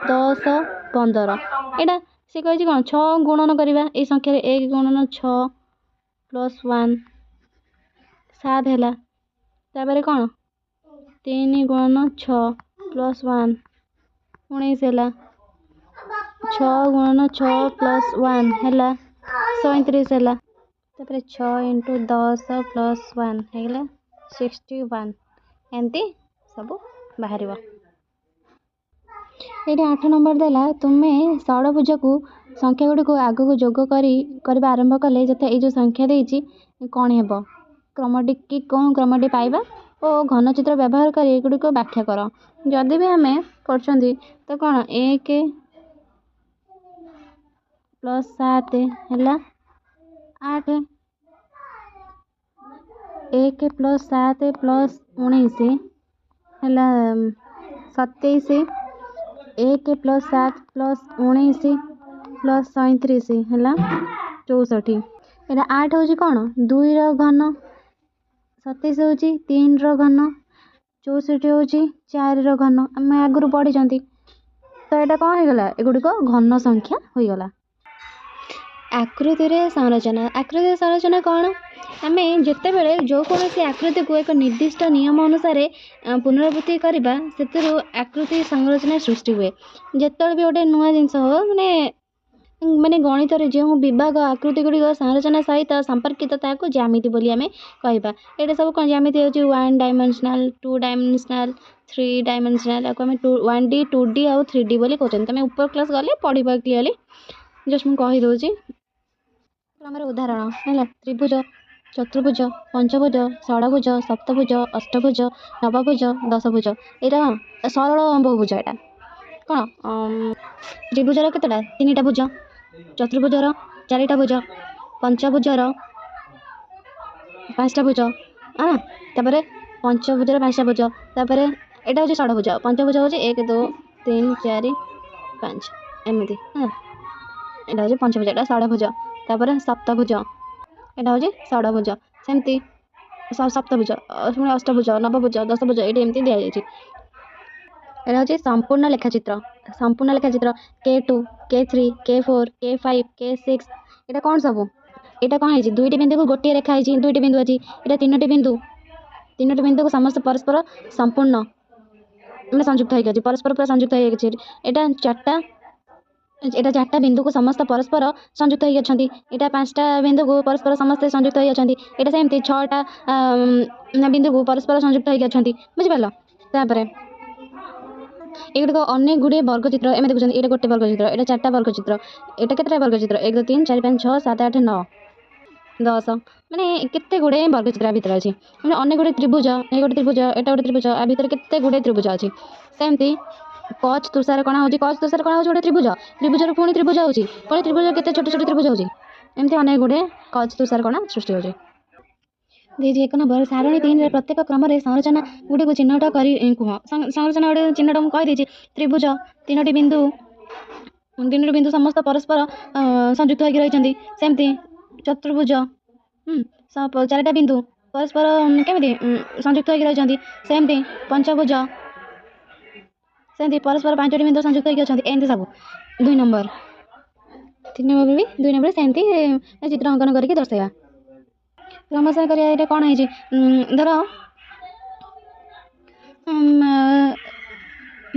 10 15। ଏଇଟା ସେ କହିଛି କ'ଣ 6 ଗୁଣନ କରିବା ଏଇ ସଂଖ୍ୟାରେ 1 ଗୁଣନ 6 ପ୍ଲସ୍ 1 7 ହେଲା। ତାପରେ କ'ଣ 3 ଗୁଣନ 6 ପ୍ଲସ୍ 1 19 ହେଲା। 6 ଗୁଣନ 6 ପ୍ଲସ୍ 1 ହେଲା 37 ହେଲା। ତାପରେ 6 ଇଣ୍ଟୁ 10 ପ୍ଲସ୍ 1 ହେଇଗଲା 61। ଏମିତି ସବୁ ବାହାରିବ। ଏଇଠି 8 ନମ୍ବର ଦେଲା ତୁମେ ଷଡ଼ଭୁଜକୁ ସଂଖ୍ୟା ଗୁଡ଼ିକୁ ଆଗକୁ ଯୋଗ କରିବା ଆରମ୍ଭ କଲେ ଯଥା ଏଇ ଯେଉଁ ସଂଖ୍ୟା ଦେଇଛି କ'ଣ ହେବ? କ୍ରମଟି କି କେଉଁ କ୍ରମଟି ପାଇବା ଓ ଘନଚିତ୍ର ବ୍ୟବହାର କରି ଏଗୁଡ଼ିକୁ ବ୍ୟାଖ୍ୟା କର। ଯଦି ବି ଆମେ କରୁଛନ୍ତି ତ କ'ଣ 1 ପ୍ଲସ୍ 7 ହେଲା 8, 1 ପ୍ଲସ୍ 7 ପ୍ଲସ୍ 19 ହେଲା 27, 1 ପ୍ଲସ୍ 7 ପ୍ଲସ୍ 19 ପ୍ଲସ୍ 37 ହେଲା 64। ଏଇଟା 8 ହେଉଛି କ'ଣ 2ର ଘନ, 27 ହେଉଛି 3ର ଘନ, 64 ହେଉଛି 4ର ଘନ। ଆମେ ଆଗରୁ ପଢ଼ିଛନ୍ତି। ତ ଏଇଟା କ'ଣ ହେଇଗଲା? ଏଗୁଡ଼ିକ ଘନ ସଂଖ୍ୟା ହୋଇଗଲା। ଆକୃତିରେ ସଂରଚନା। ଆକୃତିର ସଂରଚନା କ'ଣ? ଆମେ ଯେତେବେଳେ ଯେକୌଣସି ଆକୃତିକୁ ଏକ ନିର୍ଦ୍ଦିଷ୍ଟ ନିୟମ ଅନୁସାରେ ପୁନରାବୃତ୍ତି କରିବା, ସେଥିରୁ ଆକୃତି ସଂରଚନା ସୃଷ୍ଟି ହୁଏ। ଯେତେବେଳେ ବି ଗୋଟେ ନୂଆ ଜିନିଷ ହବ, ମାନେ ଗଣିତରେ ଯେଉଁ ବିଭାଗ ଆକୃତି ଗୁଡ଼ିକ ସଂରଚନା ସହିତ ସମ୍ପର୍କିତ, ତାହାକୁ ଜ୍ୟାମିତି ବୋଲି ଆମେ କହିବା। ଏଇଟା ସବୁ କ'ଣ? ଜ୍ୟାମିତି ହେଉଛି 1 ଡାଇମେନ୍ସନାଲ୍, 2 ଡାଇମେନ୍ସନାଲ୍, 3 ଡାଇମେନ୍ସନାଲ୍। ଆକୁ ଆମେ 2, 1D, 2D ଆଉ 3D ବୋଲି କହୁଛନ୍ତି। ତମେ ଉପର କ୍ଲାସ୍ ଗଲେ ପଢ଼ିବ କ୍ଲିୟରଲି, ଜଷ୍ଟ ମୁଁ କହିଦେଉଛି। ଆମର ଉଦାହରଣ ହେଲା ତ୍ରିଭୁଜ, ଚତୁର୍ଭୁଜ, ପଞ୍ଚଭୁଜ, ଷଡ଼ଭୁଜ, ସପ୍ତଭୁଜ, ଅଷ୍ଟଭୁଜ, ନବଭୁଜ, ଦଶଭୁଜ। ଏଇଟା କ'ଣ? ସରଳ ବହୁଭୁଜ। ଏଇଟା କ'ଣ? ତ୍ରିଭୁଜର କେତେଟା? 3ଟା ଭୁଜ। ଚତୁର୍ଭୁଜର 4ଟା ଭୁଜ। ପଞ୍ଚଭୁଜର 5ଟା ଭୁଜ। ହଁ, ତାପରେ ପଞ୍ଚଭୁଜର 5ଟା ଭୁଜ। ତାପରେ ଏଇଟା ହେଉଛି ଷଡ଼ଭୁଜ। ପଞ୍ଚଭୁଜ ହେଉଛି 1, 2, 3, 4, 5 ଏମିତି। ହଁ, ଏଇଟା ହେଉଛି ପଞ୍ଚଭୁଜ, ଏଇଟା ଷଡ଼ଭୁଜ। ତାପରେ ସପ୍ତଭୁଜ, ଏଇଟା ହେଉଛି ଷଡ଼ଭୁଜ। ସେମିତି ସପ୍ତଭୁଜ, ପୁଣି ଅଷ୍ଟଭୁଜ, ନବଭୁଜ, ଦଶଭୁଜ, ଏଇଠି ଏମିତି ଦିଆଯାଇଛି। ଏଇଟା ହେଉଛି ସମ୍ପୂର୍ଣ୍ଣ ଲେଖାଚିତ୍ର। ସମ୍ପୂର୍ଣ୍ଣ ଲେଖାଚିତ୍ର K2, K3, K4, K5, K6। ଏଇଟା କ'ଣ ସବୁ? ଏଇଟା କ'ଣ ହେଇଛି? 2ଟି ବିନ୍ଦୁକୁ ଗୋଟିଏ ରେଖା ହେଇଛି, 2ଟି ବିନ୍ଦୁ ଅଛି। ଏଇଟା 3ଟି ବିନ୍ଦୁ, 3ଟି ବିନ୍ଦୁକୁ ସମସ୍ତେ ପରସ୍ପର ସମ୍ପୂର୍ଣ୍ଣ ମାନେ ସଂଯୁକ୍ତ ହେଇକି ଅଛି, ପରସ୍ପର ପୁରା ସଂଯୁକ୍ତ ହେଇକି ଅଛି। ଏଇଟା 4ଟା, ଏଇଟା 4ଟା ବିନ୍ଦୁକୁ ସମସ୍ତ ପରସ୍ପର ସଂଯୁକ୍ତ ହେଇକି ଅଛନ୍ତି। ଏଇଟା 5ଟା ବିନ୍ଦୁକୁ ପରସ୍ପର ସମସ୍ତେ ସଂଯୁକ୍ତ ହେଇ ଅଛନ୍ତି। ଏଇଟା ସେମିତି 6ଟା ବିନ୍ଦୁକୁ ପରସ୍ପର ସଂଯୁକ୍ତ ହେଇକି ଅଛନ୍ତି। ବୁଝିପାରିଲ? ତାପରେ ଏଗୁଡ଼ିକ ଅନେକ ଗୁଡ଼ିଏ ବର୍ଗଚିତ୍ର। ଏମିତି ଦେଖୁଛନ୍ତି, ଏଇଟା ଗୋଟେ ବର୍ଗଚିତ୍ର, ଏଇଟା 4ଟା ବର୍ଗଚିତ୍ର। ଏଇଟା କେତେଟା ବର୍ଗଚିତ୍ର? 1, 2, 3, 4, 5, 6, 7, 8, 9, 10, ମାନେ କେତେ ଗୁଡ଼ିଏ ବର୍ଗଚିତ୍ର ଆ ଭିତରେ ଅଛି। ମାନେ ଅନେକ ଗୁଡ଼ିଏ ତ୍ରିଭୁଜ, ଏଇ ଗୋଟେ ତ୍ରିଭୁଜ, ଏଇଟା ଗୋଟେ ତ୍ରିଭୁଜ, ଆ ଭିତରେ କେତେ ଗୁଡ଼ିଏ ତ୍ରିଭୁଜ ଅଛି। ସେମିତି କଚ୍ ତୁଷାର କଣା ହେଉଛି, କଚ୍ ତୁଷାର କଣା ହେଉଛି ଗୋଟେ ତ୍ରିଭୁଜ, ତ୍ରିଭୁଜରୁ ପୁଣି ତ୍ରିଭୁଜ ହେଉଛି, ପୁଣି ତ୍ରିଭୁଜ କେତେ ଛୋଟ ଛୋଟ ତ୍ରିଭୁଜ ହେଉଛି। ଏମିତି ଅନେକ ଗୁଡ଼ିଏ କଚ୍ ତୁଷାର କଣା ସୃଷ୍ଟି ହେଉଛି। ଦେଇଛି 1 ନମ୍ବର, ସାରଣୀ 3ରେ ପ୍ରତ୍ୟେକ କ୍ରମରେ ସଂରଚନା ଗୁଡ଼ିକୁ ଚିହ୍ନଟ କରି କୁହ। ସଂରଚନା ଗୁଡ଼ିକୁ ଚିହ୍ନଟ ମୁଁ କହିଦେଇଛି। ତ୍ରିଭୁଜ 3ଟି ବିନ୍ଦୁ, 3ଟି ବିନ୍ଦୁ ସମସ୍ତ ପରସ୍ପର ସଂଯୁକ୍ତ ହେଇକି ରହିଛନ୍ତି। ସେମିତି ଚତୁର୍ଭୁଜ 4ଟା ବିନ୍ଦୁ ପରସ୍ପର କେମିତି ସଂଯୁକ୍ତ ହେଇକି ରହିଛନ୍ତି। ସେମିତି ପଞ୍ଚଭୁଜ, ସେମିତି ପରସ୍ପର 5ଟି ବିନ୍ଦୁ ସଂଯୁକ୍ତ ହେଇକି ଅଛନ୍ତି। ଏମିତି ସବୁ 2 ନମ୍ବର, 3 ନମ୍ବର ବି 2 ନମ୍ବର ସେମିତି ଚିତ୍ର ଅଙ୍କନ କରିକି ଦର୍ଶାଇବା। କ୍ରମଶଃ କରିବା। ଏଇଟା କ'ଣ ହେଇଛି? ଧର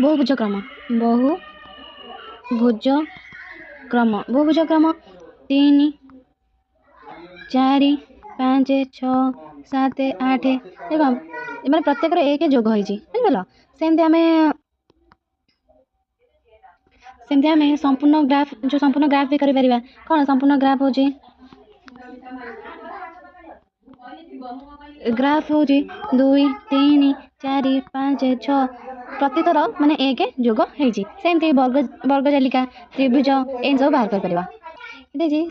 ବହୁଭୁଜ କ୍ରମ, ବହୁଭୁଜ କ୍ରମ, ବହୁଭୁଜ କ୍ରମ 3, 4, 5, 6, 7, 8। ଦେଖ, ମାନେ ପ୍ରତ୍ୟେକର 1 ଯୋଗ ହେଇଛି, ବୁଝିପାରିଲ? ସେମିତି ଆମେ ସମ୍ପୂର୍ଣ୍ଣ ଗ୍ରାଫ୍, ଯେଉଁ ସମ୍ପୂର୍ଣ୍ଣ ଗ୍ରାଫ୍ ବି କରିପାରିବା। କ'ଣ ସମ୍ପୂର୍ଣ୍ଣ ଗ୍ରାଫ୍ ହେଉଛି? ଗ୍ରାଫ୍ ହେଉଛି 2, 3, 4, 5, 6, ପ୍ରତିଥର ମାନେ 1 ଯୋଗ ହେଇଛି। ସେମିତି ବର୍ଗ ଜାଲିକା, ତ୍ରିଭୁଜ, ଏମିତି ସବୁ ବାହାର କରିପାରିବା। ଦେଇଛି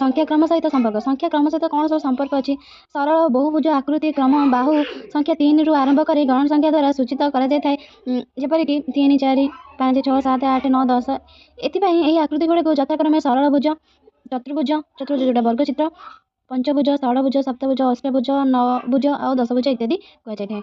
ସଂଖ୍ୟାକ୍ରମ ସହିତ ସମ୍ପର୍କ। ସଂଖ୍ୟାକ୍ରମ ସହିତ କ'ଣ ସବୁ ସମ୍ପର୍କ ଅଛି? ସରଳ ବହୁଭୁଜ ଆକୃତି କ୍ରମ ବାହୁ ସଂଖ୍ୟା 3ରୁ ଆରମ୍ଭ କରି ଗଣ ସଂଖ୍ୟା ଦ୍ୱାରା ସୂଚିତ କରାଯାଇଥାଏ, ଯେପରିକି 3, 4, 5, 6, 7, 8, 9, 10। ଏଥିପାଇଁ ଏହି ଆକୃତି ଗୁଡ଼ିକୁ ଯଥାକ୍ରମେ ସରଳଭୁଜ, ଚତୁର୍ଭୁଜ, ଚତୁର୍ଭୁଜ ଯେଉଁଟା ବର୍ଗଚିତ୍ର, ପଞ୍ଚଭୁଜ, ଷଡ଼ଭୁଜ, ସପ୍ତଭୁଜ, ଅଷ୍ଟଭୁଜ, ନବଭୁଜ ଆଉ ଦଶଭୁଜ ଇତ୍ୟାଦି କୁହାଯାଇଥାଏ।